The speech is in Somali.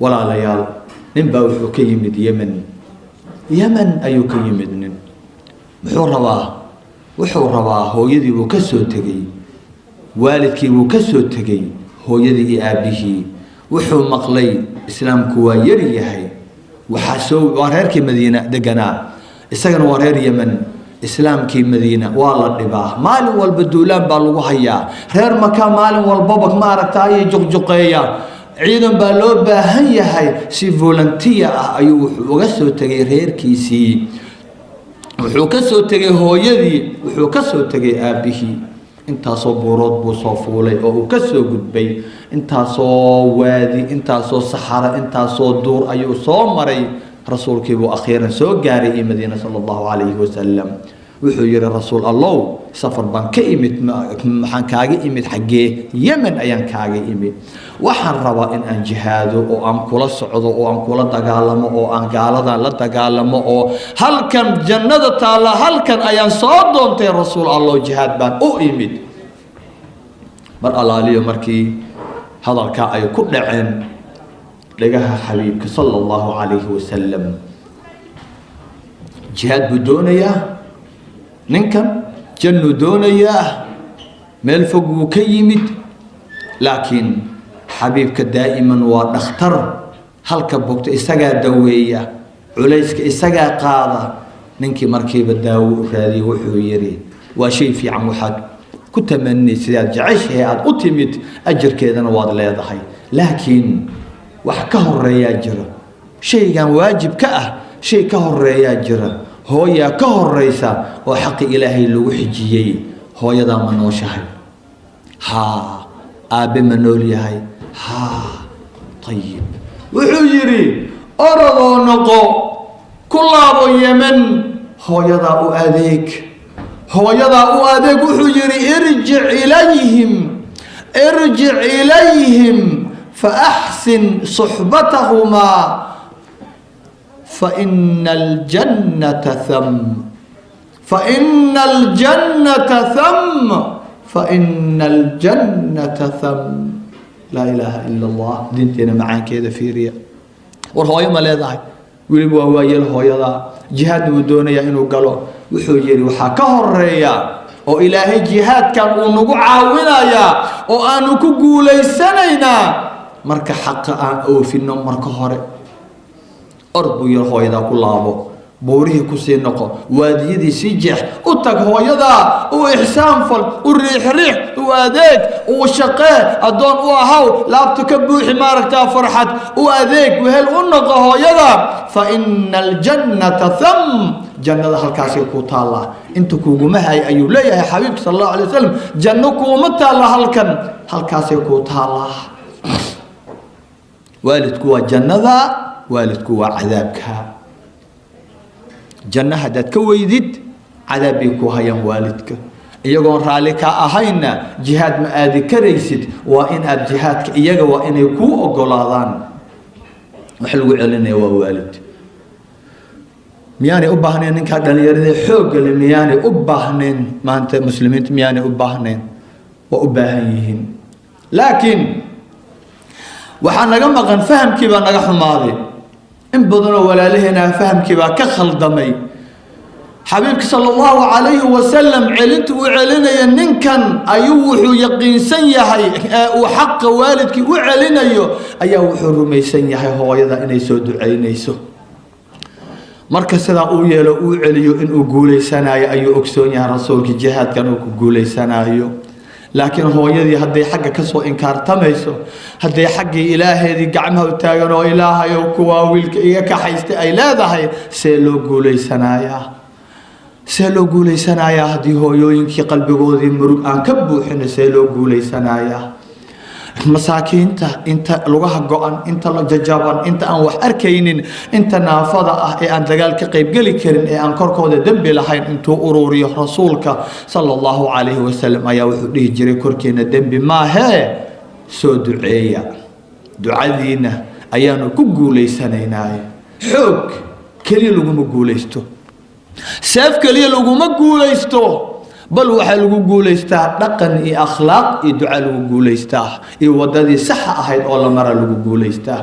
Walaalayaal, nin baa wuxuu ka yimid Yemen. Yemen ayuu ka yimid. Nin muxuu rabaa? Wuxuu rabaa, hooyadii buu ka soo tegey, waalidkii buu ka soo tegey, hooyadii iyo aabbihii. Wuxuu maqlay Islaamku waa yar yahay. Waxaa soo waa reerkii Madiina deganaa, isagana waa reer Yemen. Islaamkii Madiina waa la dhibaa, maalin walba duulaan baa lagu hayaa. Reer Maka maalin walbaba, maaragtay, juqjuqeeya. Ciidan baa loo baahan yahay. Si volunteer ah ayuu wuxuu uga soo tegay reerkiisii, wuxuu ka soo tegay hooyadii, wuxuu ka soo tegay aabbihii. Intaasoo buurood buu soo fuulay oo uu ka soo gudbay, intaasoo waadi, intaasoo saxara, intaasoo duur ayuu soo maray. Rasuulkii buu akhiiran soo gaaray iyo Madiina sala Allahu calayhi wasalam. Wuxuu yihi: "Rasuul Allow, safar baan ka imid. Maxaan kaaga imid? Xaggee? Yemen ayaan kaaga imid. Waxaan rabaa in aan jihaado oo aan kula socdo oo aan kula dagaalamo oo aan gaaladan la dagaalamo, oo halkan jannada taalla halkan ayaan soo doontay. Rasuul Allow, jihaad baan u imid." Mar allaaliyo markii hadalkaa ay ku dhaceen dhagaha xabiibka sala Allahu calayhi wasalam, jihaad buu doonayaa ninkan, jannuu doonayaa, meel fog wuu ka yimid. Laakiin xabiibka daa'iman waa dhakhtar, halka bogta isagaa daweeya, culayska isagaa qaada. Ninkii markiiba daawo u raadiyey. Wuxuu yidhi: "Waa shay fiican, waxaad ku tamani sidaad jeceshahay aada u timid, ajarkeedana waad leedahay, laakiin wax ka horeeyaa jira. Shaygan waajib ka ah, shay ka horeeyaa jira. Hooyaa ka horeysa oo xaqi Ilaahay lagu xijiyey. Hooyadaa ma nooshahay? Haa. Aabbe ma nool yahay? Haa. Ayib." Wuxuu yidhi: "Orodoo noqo, ku laabo Yemen, hooyadaa u adeeg, hooyadaa u adeeg." Wuxuu yidhi: "Irjic ilayhim, irjic ilayhim faaxsin suxbatahumaa, faina aljannata tham, faina aljannata tham, faina aljannata tham." Laa ilaaha ila Allah. Diinteena macaankeeda fiiriya. War, hooyo ma leedahay? Weliba waa waayeel hooyadaa, jihaadna wuu doonayaa inuu galo. Wuxuu yihi: "Waxaa ka horeeya oo Ilaahay jihaadkan uu nagu caawinayaa oo aanu ku guulaysanaynaa marka xaqa aan oofino marka hore. Ord," buu yiri, "hooyadaa ku laabo, buurihii kusii noqo, waadiyadii sii jeex, u tag hooyadaa, u ixsaan fal, u riixriix, u adeeg, u shaqee, addoon u ahaw, laabta ka buuxi, maaragtaa, farxad, u adeeg, wehel u noqo hooyada. Fa ina aljannata tham, jannada halkaasay ku taallaa, inta kuuguma hay," ayuu leeyahay xabiibka sal Allahu alay wasalam. "Janno kuuma taalla halkan, halkaasay ku taallaa." Waalidku waa jannada, waalidku waa cadaabka. Janno haddaad ka weydid, cadaab bay ku hayaan waalidka. Iyagoon raalli ka ahayna jihaad ma aadi karaysid. Waa in aad jihaadka iyaga, waa inay kuu ogolaadaan. Wax lagu celinaya waa waalid. Miyaanay u baahnayn ninkaa dhalinyarada xoogga le? Miyaanay u baahnayn maanta muslimiinta? Miyaanay u baahnayn? Waa u baahan yihiin, laakiin waxaa naga maqan fahamkii baa naga xumaaday. In badanoo walaalaheena fahamkii baa ka khaldamay. Xabiibka sala Allahu calayhi wasalam celinta uu celinaya ninkan ayuu wuxuu yaqiinsan yahay ee uu xaqa waalidkii u celinayo ayaa wuxuu rumaysan yahay hooyada inay soo ducaynayso. Marka sidaa uu yeelo, uu celiyo, inuu guulaysanayo ayuu ogsoon yahay rasuulkii, jihaadkan uu ku guulaysanayo. Laakiin hooyadii hadday xagga kasoo inkaartamayso, hadday xaggii Ilaaheedii gacmaha u taagan oo "Ilaahayow, kuwaa wiilka iga kaxaystay" ay leedahay, see loo guulaysanayaa? See loo guulaysanayaa haddii hooyooyinkii qalbigoodii murug aan ka buuxino? See loo guulaysanayaa? Masaakiinta inta lugaha go-an, inta la jajaban, inta aan wax arkaynin, inta naafada ah ee aan dagaal ka qaybgeli karin, ee aan korkooda dembi lahayn, intuu ururiyo rasuulka sala Allahu calayhi wasalam ayaa wuxuu dhihi jiray: "Korkeena dembi maahee, soo duceeya, ducadiina ayaanu ku guulaysanaynaaye." Xoog keliya laguma guulaysto, seef keliya laguma guulaysto, bal waxaa lagu guulaystaa dhaqan iyo akhlaaq iyo duca lagu guulaystaa, iyo wadadii saxa ahayd oo la mara lagu guulaystaa.